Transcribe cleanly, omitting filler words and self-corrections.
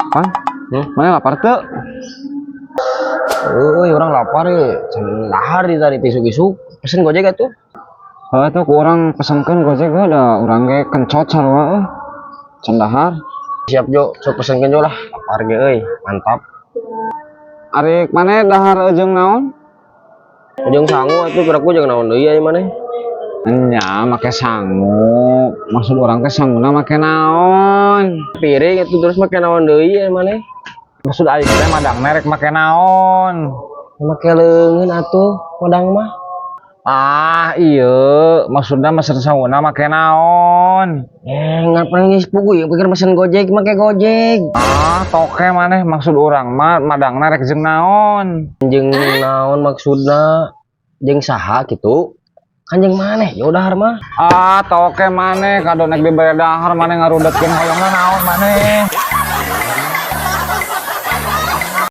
Pan, maneh lapar teu? Euy, urang lapar ya. Can dahar di tadi isuk-isuk. Pesen Gojek atuh. Heuh tuh, ku urang pesenkeun Gojek heuh, da urang ge kencot sarua euy. Can dahar. Siap, Jo, sok pesenkeun, Jo, lah. Lapar ge euy, mantap. Ari maneh dahar jeung naon? Jeung sangu atuh, kira ku jeung naon deui aya maneh? Nya, make sangu. Maksud urang teh sanguna make naon? Piring itu terus make naon deui aya maneh? Maksud aing teh madang rek make naon? Make leungeun atuh madang mah. Ah, iya, maksudnya mesen sanguna make naon? Eh, ngapain geus puguh ya pikir mesen Gojek make Gojek. Ah, toke maneh. Maksud urang mah madangna rek jeung naon? Jeung naon maksudna? Jeung saha kitu? Kan jeung maneh ya dahar mah. Ah, toke maneh, kadon nek dibere dahar maneh ngarudetkeun, hoyongna naon maneh?